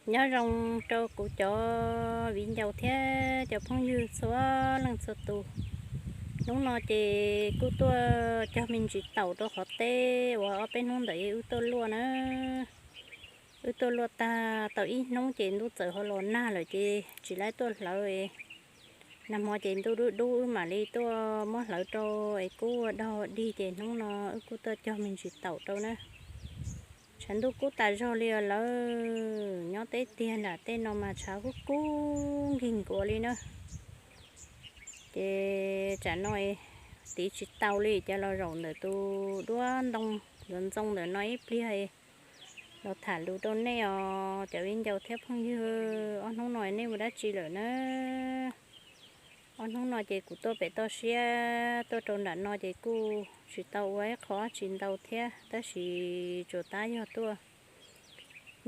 Nyob zoo rau kuv cov viv ncaus thiab cov phooj ywg txhua leej txhua tus. Hnub no ces kuj tuaj cog me ntsis taum rau qhov teb uas ob peb hnub ntawd wb tuaj luaj na. Wb tuaj luaj tag tau ib hnub ces ntuj txawm ho los nag lawm ces tsis laib tuaj hlawv. Nag hmo ces ntuj dub dub wb mam li tuaj muab hlawv rau es kuj ua dog dig ces hnub no wb kuj tuaj cog me ntsis taum rau na. Tshav ntuj kub tas zog li os lawm, nyob teb tiag nram tej no mas tshav kub kub nkig nkuav li na. Ces tsam no tiv tsis tau li, cov los zaum ntawm tus duab ntoo ntxoov ntxoo ntawm no ib pliag los tham lus rau nej os cov viv ncaus thiab phooj ywg. Ob hnub no nej ua dab tsi lawm na? Ob hnub no ces kuv tuaj pem toj siab tuaj rau nram no ces kuj tsis tau ua ib qho dab tsi ntau thiab, tab sis tsuas tab yog tuaj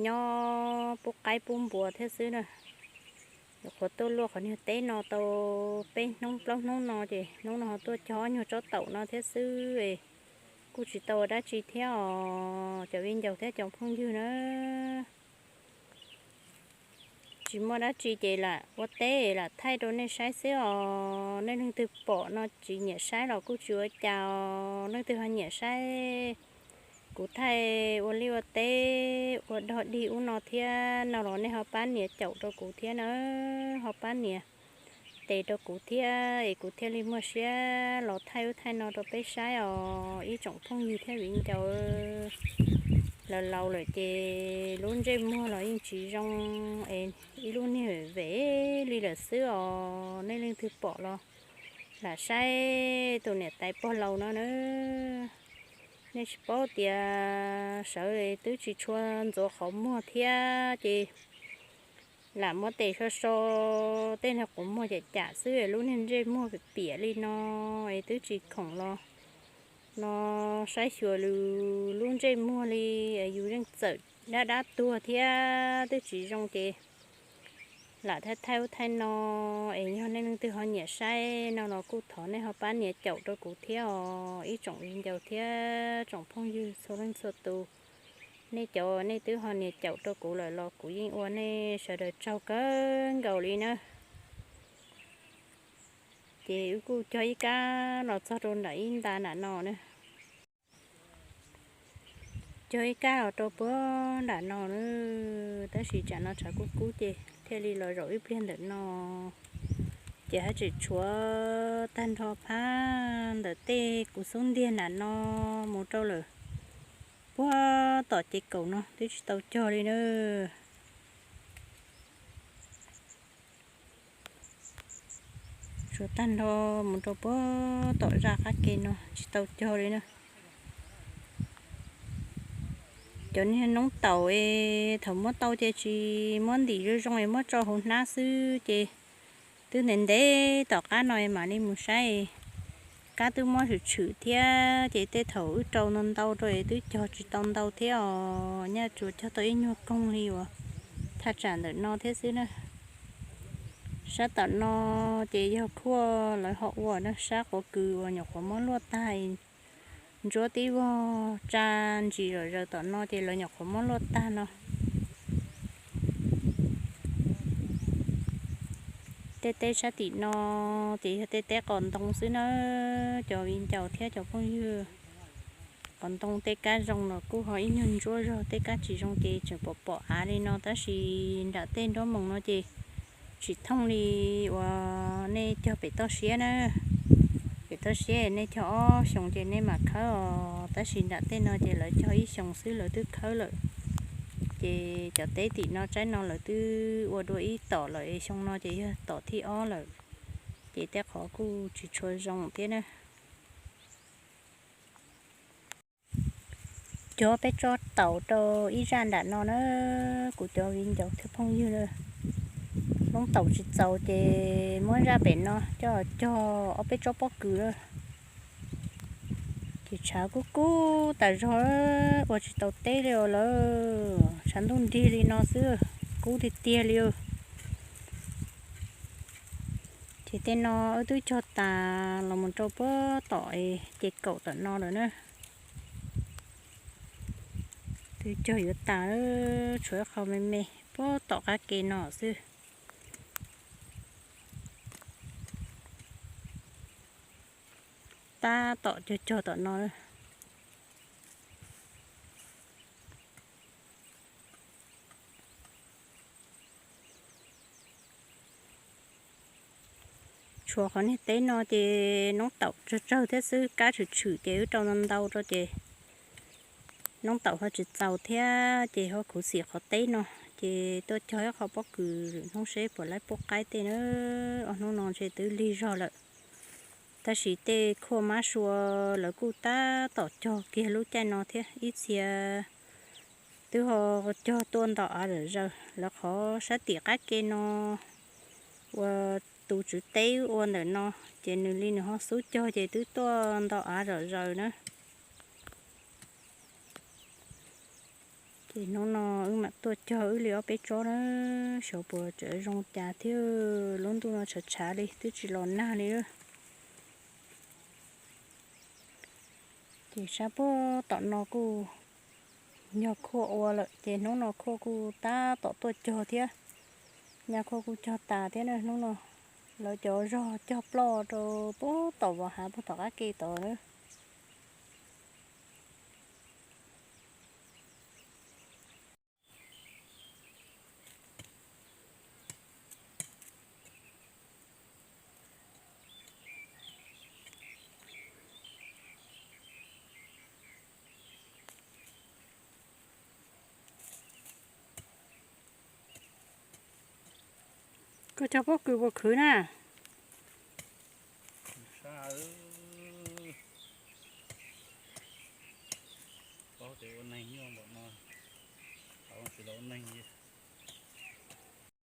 nyob pub qaib pub npua thiab xwb na. Nyuam qhuav tuaj luaj qhov niag teb no tau peb hnub plaub hnub no ces hnub no ho tuaj cog ob nyuag tsob taum no thiab xwb, kuj tsis tau ua dab tsi thiab os cov viv ncaus thiab cov phooj ywg na. Tsis muaj dab tsi ces lam ua teb lam thaij rau nej saib xwb os. Nej leej twg pom no tsis nyiam saib los kuj tsis ua cas os, leej twg ho nyiam saib kuv thaij ua liaj ua teb ua dog dig ub no thiab no los nej ho pab nias caum rau kuv thiab na, ho pab nias tes rau kuv thiab es kuv thiaj li muaj siab los thaij ub thaij no rau peb saib os ib tsoom phooj ywg thiab viv ncaus. Laus laus lawm ces lub ntsej muag los yeej tsis zoo es ib lub niag vem li lawm xwb os. Nej leej twg pom los lam saib tus niam tais pog laus no na. Nej tsis paub tias sawv twb tsis tshua ntxuav qhov muag thiab ces lam muab tes so so tej niag qhov muag cam cam xwb, lub niag ntsej muag piam piam li no es twb tsis khoom los no saib xyuas lub ntsej muag li, yus yeej txawm dab dab tuag thiab twb tsis zoo ces lam thaij thaij ub thaij no es yog nej leej twg ho nyiam saib no los kuj thov nej ho pab nias caum rau kuv thiab os ib tsoom viv ncaus thiab tsoom phooj ywg txhua leej txhua tus. Nej cov nej twb ho nias caum rau kuv lawm los kuv yeej ua nej sawv daws tsaug kawg nkaus li na. Ces wb kuj cog ib kab los txog rau nram ib nta nram no na. Cog ib kab los rau puag nram no na, tab sis tsam no tshav kub kub ces thiaj li los zaum ib pliag ntawm no. Ces haj tseem tshuav tag nrho phab ntawm tej kuv xub ntiag nram no mus rau lawm puag tom ces kaum no twb tsis tau cog li na. Tsuas tag nrho mus rau puag tom zaj qab ke no tsis tau cog li na. Cov niag noob taum es thaum muab tau ces tsis muab ntim zoo zoo es muab tso hauv hnab xwb ces twb ntev ntev tom qab no es mam li mus saib. Kab twb muab tshwm tshwm thiab ces tej thaum wb rau ntau ntau rau es twb cog tsis tau ntau thiab os, nyaj tsuas cog tau ib nyuag koog li uas thaj tsam ntawm no thiab xwb na. Sab tom no ces yog khuaj lawv ho ua na, sab quav kws uas nyuam qhuav muab luaj tag, ntsuab tib vog tsa ntsis zom zaws tom no ces lawv nyuam qhuav muab luaj tag no. Tej teb sab tim no ces yog tej teb qos ntoo xwb na, cov viv ncaus thiab cov phooj ywg. Qos ntoo tej kab zoo los kuj ho ib nyuag ntsuab zog, tej kab tsis zoo ces tseem pom pom av li no, tab sis nram tej nruab moos no ces tsis thooj li uas nej cog pem toj siab na. Pem toj siab nej cog ob xyoos ces nej mam khawb os, tab sis nram tej no ces lawv cog ib xyoos xwb lawv twb khawb lawm. Ces cov teb tim no tsaib no lawv twb ua dua ib tom lawm, xyoo no ces yog tom thib ob lawm, ces tej qhov kuj tsis tshua zoo thiab na. Cog peb tsob taum rau ib zaj nram no na, kuv cov viv ncaus thiab phooj ywg na. Noob taum tsis txaus ces muab zaj pem no coj cog ob peb tsob pob kws lawm. Ces tshav kub kub tas zog, ua tsis tau teb li os lawm, tshav ntuj nrig li no xwb, kub tiag tiag li. Ces tej no wb twb cog tas los mus rau puag tom ces kaum tom no lawm na. Twb cog yuav tas, tshuav ib qho me me. Puag tom qab ke no xwb. Tab tom cog cog tom no. Tshuav qhov niag teb no ces noob taum tsawg tsawg thiab xwb, kab tshwm tshwm ces wb rau ntau ntau rau ces noob taum ho tsis txaus thiab ces ho khuv xim qhov teb no. Ces tuaj cog ib qho pob kws hnub seb puas laib pub qaib tej na. Ob hnub no ntshe twb lig zog lawm. Tab sis tej khuaj mab sua lawv kuj tab tom cog kiag lub caij no thiab. Ib txhia twb ho cog tuaj nto av zom zaws. Lawv qhov sab tim qab ke no uas tus tswv teb ua ntawm no, ces nws li nws ho xub cog ces twb tuaj nto av zom zaws na. Ces hnub no wb mam tuaj cog wb li ob peb tsob na, xyov puas tseem zoo cas thiab. Lub ntuj no tshav tshav li twb tsis los nag li. Ces sab puag tom no kuj yog khuaj ua lawm, ces hnub no khuaj kuj tab tom tuaj cog thiab. Nyaj khuaj kuj cog tas thiab na hnub no. Lawv cov zog cog ploj rau puag tom vos hav puag tom qab ke tod na. Koj cog pob kws puas khwv na?